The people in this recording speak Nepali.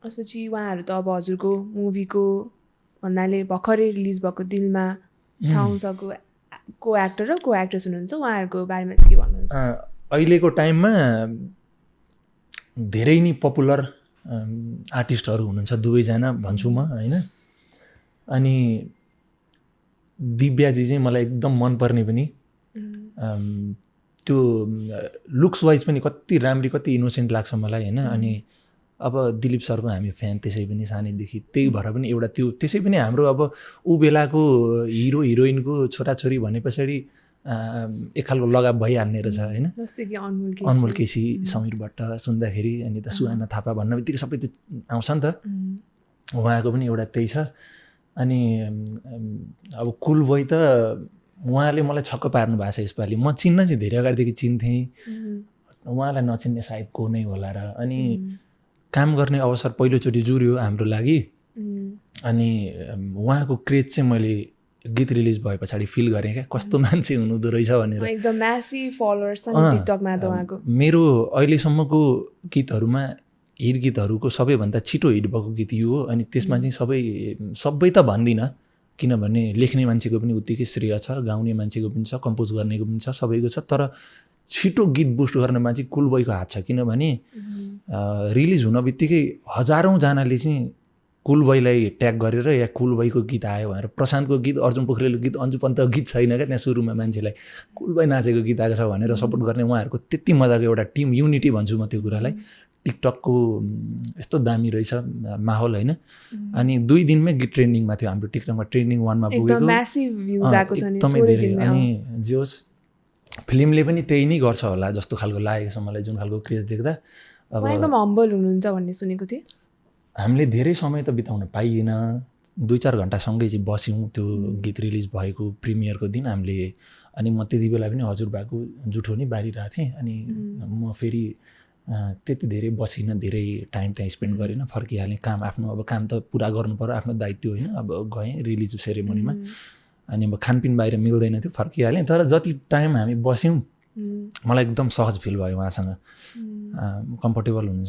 त्यसपछि उहाँहरू त अब हजुरको मुभीको भन्नाले भर्खरै रिलिज भएको दिलमा थाउसको को एक्टर र को एक्ट्रेस हुनुहुन्छ, उहाँहरूको बारेमा चाहिँ के भन्नुहुन्छ? अहिलेको टाइममा धेरै नै पपुलर आर्टिस्टहरू हुनुहुन्छ दुवैजना भन्छु म होइन। अनि दिव्याजी चाहिँ मलाई एकदम मनपर्ने पनि, त्यो लुक्स वाइज पनि कति राम्री कति इनोसेन्ट लाग्छ मलाई होइन। अनि अब दिलीप सरको हामी फ्यान त्यसै पनि सानैदेखि, त्यही भएर पनि एउटा त्यो त्यसै पनि हाम्रो अब ऊ बेलाको हिरो हिरोइनको छोराछोरी भने पछाडि एक खालको लगाव भइहाल्ने रहेछ होइन। जस्तै कि अनमोल केसी, समीर भट्ट सुन्दाखेरि अनि त सुहाना थापा भन्न बित्तिकै सबै त्यो आउँछ नि त, उहाँको पनि एउटा त्यही छ। अनि अब कुल बोय त उहाँले मलाई छक्क पार्नु भएको छ यसपालि। म चिन्न चाहिँ धेरै अगाडिदेखि चिन्थेँ, उहाँलाई नचिन्ने सायद को नै होला र। अनि काम गर्ने अवसर पहिलोचोटि जुर्यो हाम्रो लागि। अनि उहाँको क्रेज चाहिँ मैले गीत रिलिज भए पछाडि फिल गरेँ क्या, कस्तो मान्छे हुनुहुँदो रहेछ भनेर। एकदम म्यासिभ फलोअर्स छ नि टिकटकमा त उहाँको। मेरो अहिलेसम्मको गीतहरूमा हिट गीतहरूको सबैभन्दा छिटो हिट भएको गीत यो हो। अनि त्यसमा चाहिँ सबै त भन्दिनँ, किनभने लेख्ने मान्छेको पनि उत्तिकै श्रेय छ, गाउने मान्छेको पनि छ, कम्पोज गर्नेको पनि छ, सबैको छ। तर छिटो गीत बुस्ट गर्नमा चाहिँ कुल बोयको हात छ, किनभने रिलिज हुन बित्तिकै हजारौँजनाले चाहिँ कुल बोयलाई ट्याग गरेर या कुल बोयको गीत आयो भनेर, प्रशान्तको गीत, अर्जुन पोखरेलको गीत, अन्जु पन्तको गीत छैन क्या त्यहाँ सुरुमा, मान्छेलाई कुल बोय नाचेको गीत आएको छ भनेर सपोर्ट गर्ने उहाँहरूको त्यति मजाको एउटा टिम युनिटी भन्छु म त्यो कुरालाई। टिकटकको यस्तो दामी रहेछ माहौल होइन। अनि 2 दिनमै गीत ट्रेन्डिङमा थियो हाम्रो, टिकटकमा ट्रेन्डिङ 1मा पुगेको, एकदमै धेरै। अनि जे होस् फिल्मले पनि त्यही नै गर्छ होला जस्तो खालको लागेको छ मलाई, जुन खालको क्रेज देख्दा। अब एकदम हम्बल हुनुहुन्छ भन्ने सुनेको थिएँ। हामीले धेरै समय त बिताउन पाइएन, 2-4 घन्टा सँगै चाहिँ बस्यौँ त्यो गीत रिलिज भएको प्रिमियरको दिन हामीले। अनि म त्यति बेला पनि हजुरबाको जुठो नै बारिरहेको थिएँ। अनि म फेरि त्यति धेरै बसिनँ, धेरै टाइम त्यहाँ स्पेन्ड गरेन, फर्किहालेँ। काम आफ्नो अब काम त पुरा गर्नु पर्यो, आफ्नो दायित्व होइन। अब गएँ रिलिज सेरेमनीमा, अनि अब खानपिन बाहिर मिल्दैन थियो, फर्किहालेँ। तर जति टाइम हामी बस्यौँ मलाई एकदम सहज फिल भयो उहाँसँग, कम्फर्टेबल हुनुहुन्छ।